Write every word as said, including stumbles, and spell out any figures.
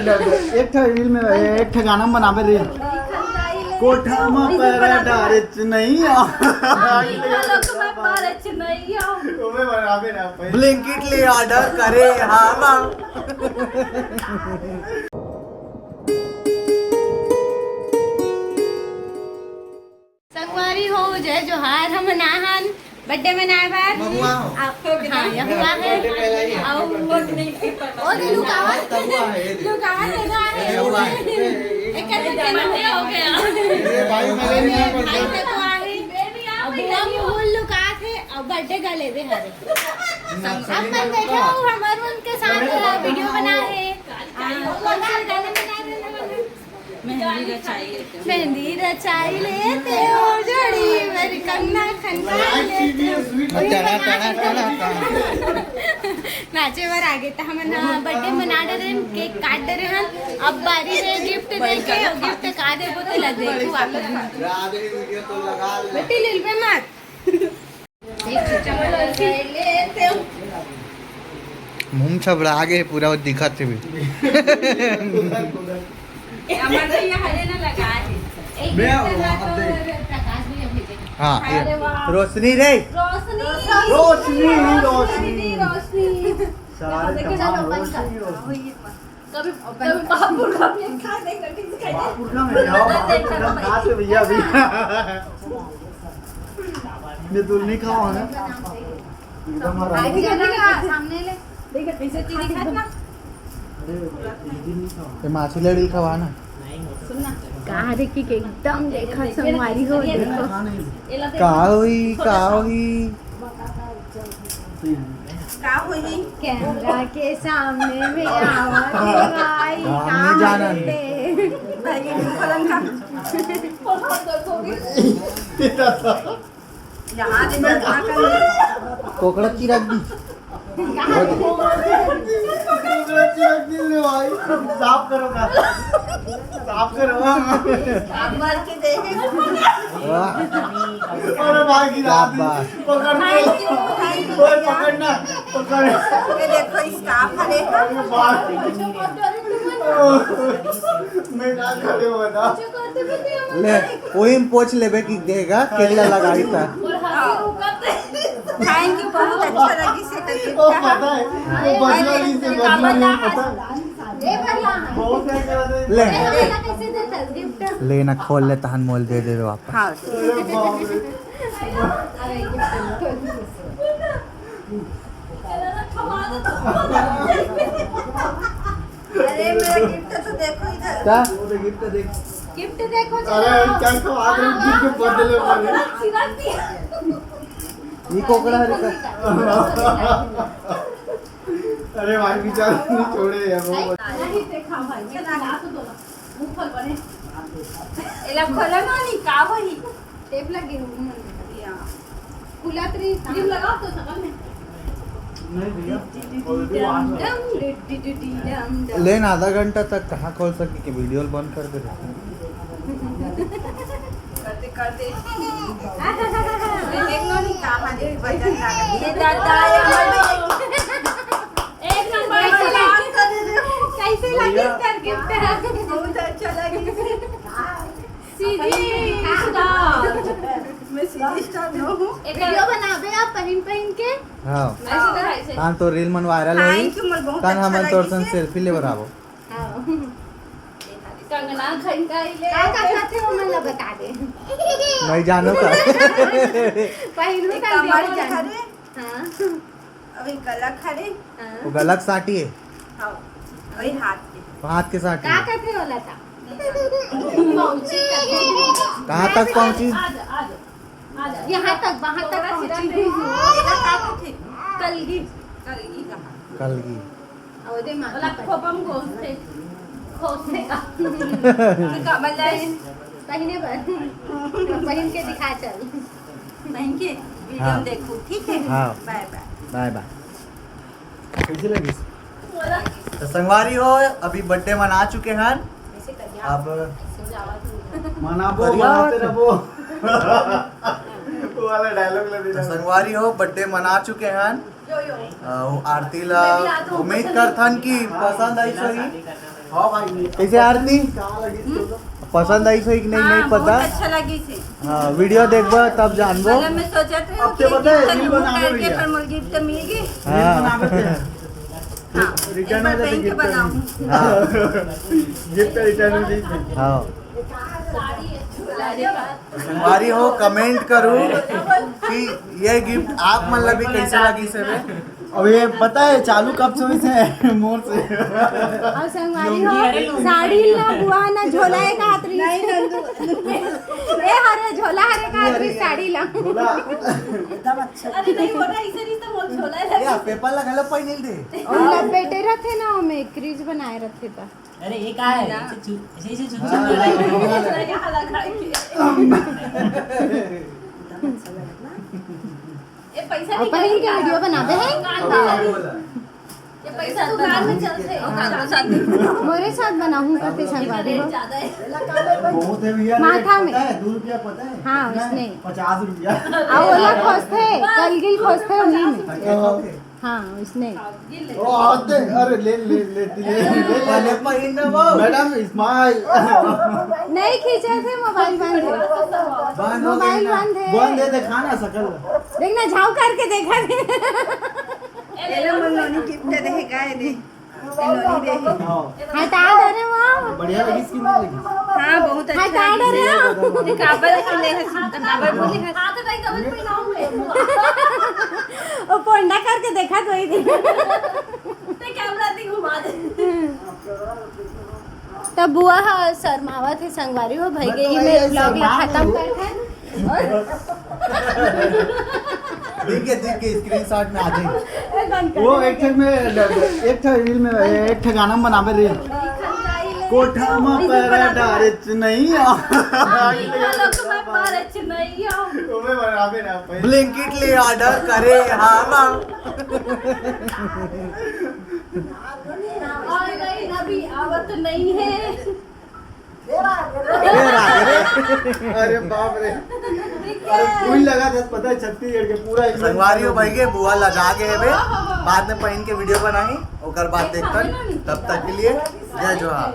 एक ठो रील में, एक ठो गाना में बनाबे रील। कोठा में पैरा डारे च नहीं आ। ओमे बनाबे ना पहले। ब्लिंकिट ले ऑर्डर करे, हाँ, हाँ। संगवारी हो, जय जोहार। हम ना हन बर्थडे मनाए बर। महुआ हो। आ, हाँ, ये हुआ है। और वो नहीं, और ये लुकावत, महुआ है, ये देखो। लुकावत है ना है। ये हुआ है। एक ऐसे कैमरा हो गया। ये भाई मेरे नहीं है। भाई का तो आ गई। अब वो फूल लुका थे, अब बर्थडे का ले दे हरे। अब मन बैठा हूँ, हमारे उनके साथ वीडियो बना है। आ, कौन से गाने में गा रहे हैं? मेहंदी रचाई लेते हो। मेहंदी रचाई लेते हो, जोड़ी बर कंगना खनका लेते हो। टना, टना, टना, टना। नाचे बर आगे त हमन ह बर्थडे मना डरे हन, केक काट डरे हन। अब बारी रे गिफ्ट दे के, गिफ्ट का देबो ते ला देखू आप। बेटी, लिल पे मत। मुंह छबड़ा गे पूरा, वो दिखत हे भी। हमारे यहाँ हरे ना लगा है। एक मैं घंटा आऊँ, ना अब तो देख। प्रकाश भैया भेजे। हाँ, ये। अरे वाह। रोशनी रे। रोशनी। रोशनी, रोशनी। रोशनी। सारे देखो, तमाम चलो, रोशनी, बंद कर। रोशनी। कभी, कभी बापुर का भी खा नहीं करती, सिखाई दे। बापुर का में जाओ, बापुर का खा से भैया भी। मैं तो नहीं खावा है। एकदम हरा। आगे जाना का सामने ले। देख, कैसे चीनी खात ना। अरे, ये भी नहीं खावा। ये माछी लड़ी खवा ना। सुन ना। कहाँ देखी के एकदम देखा संगवारी हो, देखो। खा नहीं। का होई, का होई? का होही? कैमरा के सामने में आवत हे भाई, हम का नहीं जानन। हरे? भाई, ये फलन का। यहाँ दे, यहाँ का। कोकड़ा चिरक दी। कोकड़ा चिरक दी रे भाई। साफ करो का। साफ करो। आप मार के देखे। वाह। अरे भाई की क्या रात। बात। पकड़ के। Thank you, thank you, ओए, भैया। पकड़ ना, पकड़। ये देखो, इसका आप हरे। अरे बाप। मैं ना खड़े हो बता। ले, वही में पोछ लेबे कि देगा, केला लगाई था। Thank you, बहुत अच्छा लगी से करके। वो पता है, वो बदला नहीं से बदला नहीं पता है। बहुत है क्या दे? ले। कैसे देता है गिफ्ट? ले ना, खोल ले, तहन मोल दे दे वापस। हाँ। अरे बाप रे। अरे मेरा गिफ्ट तो देखो इधर। क्या? वो तो गिफ्ट देख। गिफ्ट देखो अरे जरा। क्या खवा दे, गिफ्ट बदले वाले। ये कोकड़ा हरे का। अरे भाई बेचारा नहीं छोड़े यार वो। नहीं देखा भाई, ये ना तो दो। मुंह खोल बने। एला खोला ना, नहीं का होही? टेप लगे हो मन। या। फुलात रही, क्रीम लगाओ तो सकल में। नहीं भैया, already वहाँ से। डम, डम, डम, डम, डम। लेन आधा घंटा तक कहाँ खोल सके कि वीडियो बंद कर दे। कर दे, कर दे। ये देख लो नहीं, कहाँ दे, वजन ना लगे। ये दादा, ये मम्मी। एक नंबर कैसे लगा? लगी? कैसे लगी सर गिफ्ट? बहुत अच्छा लगी। सीधी स्टार। मैं सीधी स्टार न हूँ। एक वीडियो बनाबे आप पहिन पहिन के। हाँ। ऐसे तो, ऐसे। तान तो रील मन वायरल होई। Thank you, मोर बहुत तान अच्छा हमन तोर लगिस संग हे। सेल्फी ले बराबो। हाँ। कंगना खनकाई ले। का का खाते हो, मन ला बता दे। मैं जानो का। पहिनू एक का कमर दिया। हरे। हाँ। अभी गला खड़े। हाँ। वो गला के साटी है। हाँ। वही हाथ के। वो हाथ के साटी का है। कथे वाला था? पहुंची कथे। कहाँ तक पहुंची? आ जा, आ जा, आ जा। यहाँ तक, वहाँ तक पहुंची। तेरा का कथे? कलगी। कलगी कहाँ? कलगी। अवधे माता वाला पर। खोपम घोसते। घोसते का। का बजाए? पहिने बर। पहिन के दिखा चल। बहन के वीडियो हाँ। देखो, ठीक है? हाँ। बाय बाय। बाय बाय। कैसे लगी? तो संगवारी हो, अभी बर्थडे मना चुके हैं। अब मनाबो, बढ़िया मनाते बात है। रहो। वो वाला डायलॉग ले तो देना। संगवारी हो, बर्थडे मना चुके हैं। अ, वो आरती ला उम्मीद करथन कि पसंद आई सही। हाँ भाई। कैसे आरती? पसंद आई सही कि नहीं, हाँ, नहीं पता। बहुत अच्छा लगी थी। हाँ, वीडियो देखबा तब जानबो। मतलब मैं सोचत रही हूँ अब कि ते पता है, gift reel दूँ बनावे करके, भैया। पर मोर gift तो मिल गई। हाँ। Reel बनावे थे। हाँ, return एक बार हो जाते पहन के gift। बनाऊँ। हाँ। Gift return हो जाते। हाँ। संगवारी हो, comment करो कि ये gift आप मन ला भी कैसे लगी से बे। अब ये पता है चालू कब से हुई से मोर से। अउ संगवारी हो, साड़ी ला बुआ ना झोला एक हाथ रही। ए हरे झोला हरे का हाथ रही साड़ी ला। झोला। एकदम अच्छा। अरे नहीं, वो ना इसे नहीं तो मोर झोला है। या paper ला गलत पाई नहीं दे। अउ लपेटे रथे ना, ओमे crease बनाए रथे ता। अरे ये का है? ना। ऐसे छु-, ऐसे, ऐसे छु-, हाँ, छु-, हाँ, हाँ। यहाँ लगा के। ये पैसा अपन निकाल ही के वीडियो बनावे हैं। हाँ, हाँ, हाँ। ये पैसा दुकान में चलते हैं। हाँ, हाँ। मोरे साथ बनाहूँ का पैसा वाली हो। ज्यादा है। बहुत है भैया, माथा में। पता है, दो रुपया पता है? हाँ, कितना है? उसने। पचास रुपया। आ, ओला खोजथे, कलगिल खोजथे उन्हीं में। अच्छा, okay। हाँ, उसने। वो आते, अरे ले, ले, ले, ले, ले, ले। पहले पहन ना वो। Madam, smile। नहीं खींचे थे, मोबाइल बंद है। बंद हो गई मोबाइल ना। बंद है। बंद है, दिखा ना शकल। देख ना, झाँव करके देखा थे। ये लो, मन लोनी gift दे, गाय दे। ये लोनी दे। हाँ। हटा डरे वो। बढ़िया लगी, skin लगी। हाँ, बहुत अच्छा हटा लगी। डरे वो। काबर के ले हस, काबर बोली हस। हाँ, तो भाई, कभी कोई नाम ले। वो पोंडा करके देखा तो ही थी। ते camera दी घुमा दे। तब बुआ ह शर्मावत हे संगवारी हो, भाई मैं गई तो में भैया vlog ला शर्मा खत्म हूँ। करत हन। और दिख के, दिख के screenshot में आ जाएगी। वो एक ठे में, एक ठे reel में, एक ठे गाना में बनावे reel। कोठा में पैरा डारे च नहीं आ। लोग में पारे च नहीं आ। वो में बनावे ना पहले। Blinkit ले order करे, हाँ, हाँ। Online अभी आवत नहीं है। ए राधे रे। अरे बाप रे। अरे कोई लगा था, पता है, छत्तीसगढ़ के पूरा एकदम संगवारी हो भाई के बुआ लजा के है बे। बाद में पहन के वीडियो बनाई, ओकर बाद देखतन। तब तक के लिए जय जोहार।